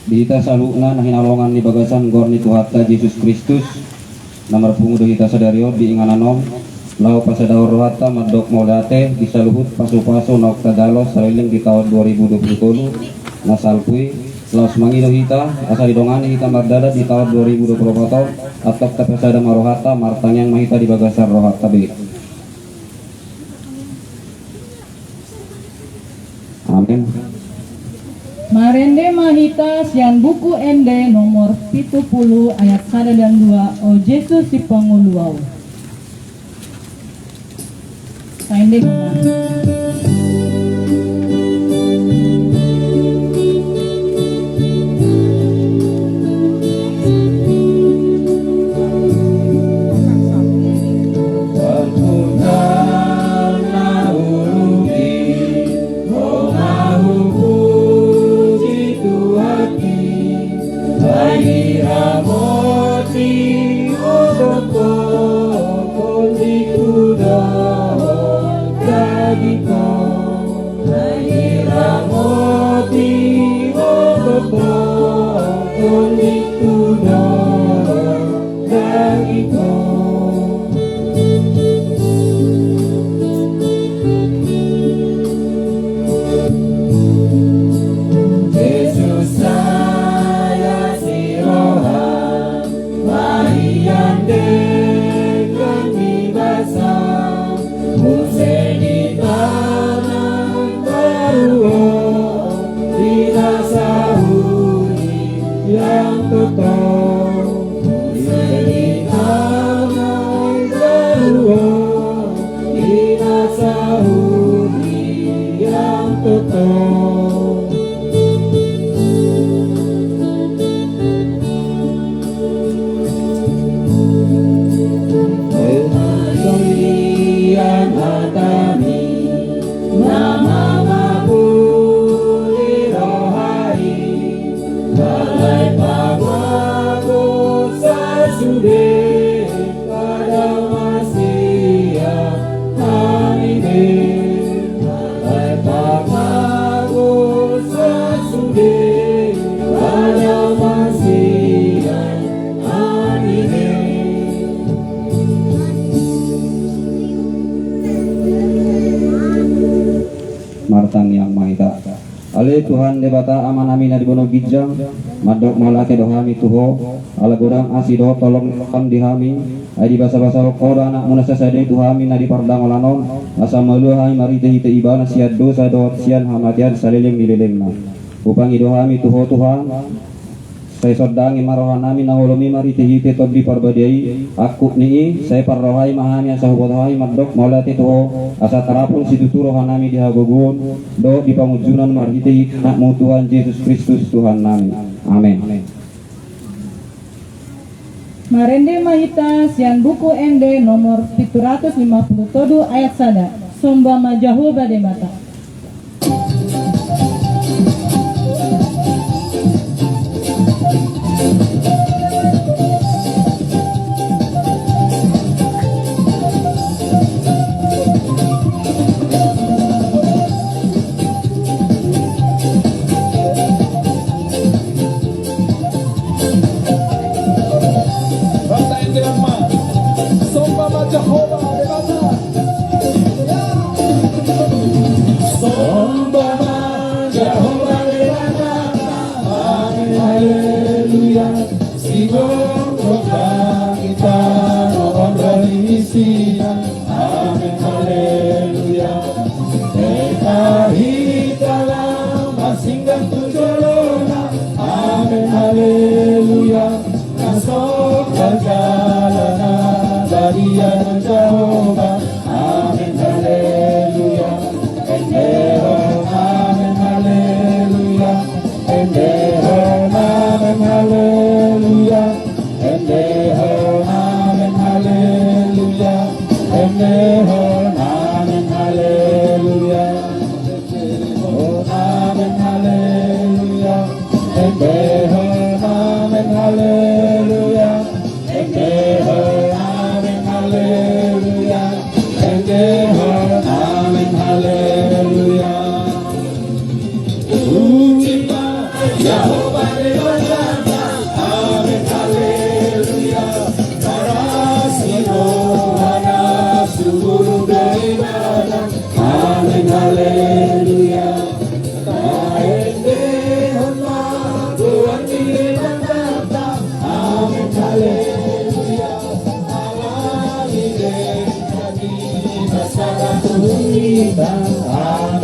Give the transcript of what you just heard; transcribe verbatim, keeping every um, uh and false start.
Di hita saluhutna na hinaholongan di bagasan goar ni Tuhanta Jesus Kristus, na marpungu do hita sadari on di inganan on, laho pasadahon rohanta mandok mauliate di saluhut pasupasu naung tajalo saleleng di taon dua ribu dua puluh tolu na salpu i, laos mangido hita asa didongani hita mardalan di taon dua ribu dua puluh opat on. Antong tapasada ma rohanta, martangiang ma hita di bagasan rohanta be. Amen. Marende ma hita sian Buku Ende nomor pitu pulu ayat sada dan dua, O Jesus si pangolu au. Paende ma. Martangiang ma hita. Ale Tuhan Debata Amanami na di banua ginjang, mandok mauliate do hami tu Ho, ala godang asi dohot holong ni rohaM di hami, ai dibasabasahon Ho do AnakMu na sasada i tu hami na di pardangolan on, asa malua hami marhitehite Ibana sian dosa dohot sian hamatean saleleng ni lelengna. Hupangido hami tu Ho Tuhan, sai sondangi ma rohanami na holom i marhitehite Tondi Parbadia i, angkup ni i, sai parrohai ma hami asa huboto hami mandok mauliate tu Ho, asa tarapul situtu rohanami di hagogoon dohot di pangunjunan marhitehite AnakMu Tuhan Jesus Kristus Tuhannami. Amen. Marende ma hita sian Buku Ende nomor pitu ratus lima pulu tolu ayat sada. Somba ma Jahowa Debata. Amen.